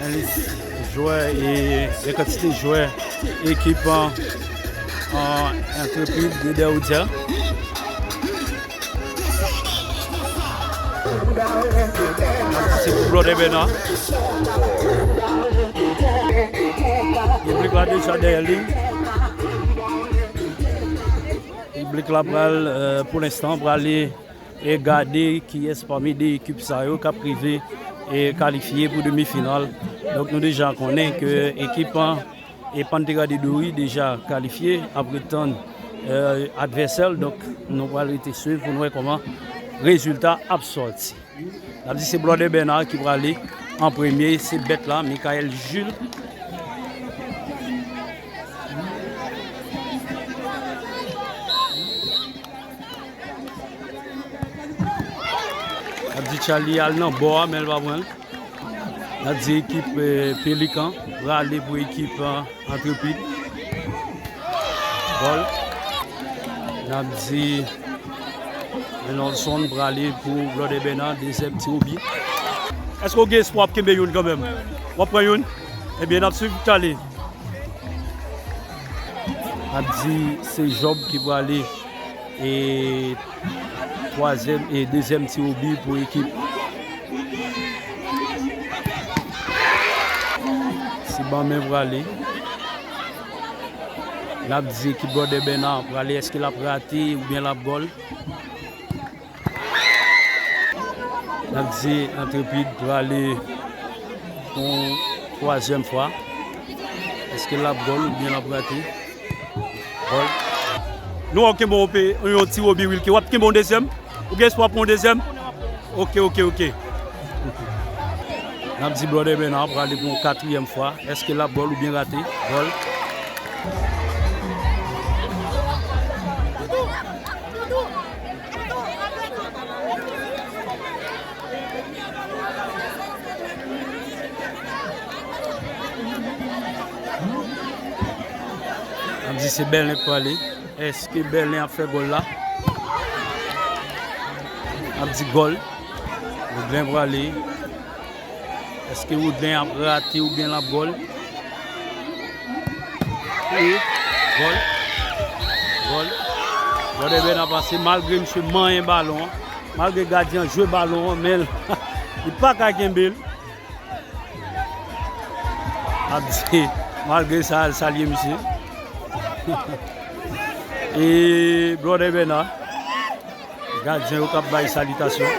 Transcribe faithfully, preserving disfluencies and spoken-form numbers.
Lis jwè e, e kantite jwè ekip an, an Entreprise de Dèwoudyè. Se pou Brother Bernard. Piblik la deja dèyè li. Piblik la pral, euh, pou lenstan, prale e gade kiyès pami de ekip sa yo k ap rive e kalifye pou demi final. Donk, nou deja konnen ke ekip an e Pantera de Dori deja kalifye, ap ret tann, euh, advèsè l. Donk, nou pral rete swiv pou n wè kòman rezilta ap sòti. N ap di se Brother Bernard ki prale an premye, se bèt la, Michael Jules. N ap di Charlie al nan bò a, men l pa pran l. N ap di ekip, eh, Pelikan prale pou ekip, eh, Entreprise. Gòl. N ap di Renaldson prale pou Brother Bernard, dezyèm tiwobi. Èske w gen espwa w ap kenbe youn kanmenm? W ap pran youn? Ebyen, n ap swiv tale. N ap di se Job ki prale e twazyèm e dezyèm tiwobi pou ekip. Se ban men prale. N ap di ekip Brother Bernard prale, èske l ap rate oubyen l ap gòl? N ap di Entreprise prale pou twazyèm fwa. Èske l ap gòl oubyen l ap rate? Gòl. Nou wè w kenbe yon pe-, yon tiwobi Wilky. W ap kenbe yon dezyèm? Ou gen espwa pou yon dezyèm? Oke, oke, oke. N ap di Brother Bernard prale pou yon katriyèm fwa. Èske l ap gòl oubyen rate? Gòl. N ap di se Bèlen k prale. Èske Bèlen ap fè gòl la? N ap di gòl. Woodlen prale. Èske Woodlen ap rate oubyen l ap gòl? E gòl. Gòl. Brother Bernard pase malgre misye manyen balon an. Malgre gadyen an jwe balon an, men li pa ka kenbe l. Ap di, malgre sa, al salye misye. E Brother Bernard. Gadyen yo k ap bay salitasyon.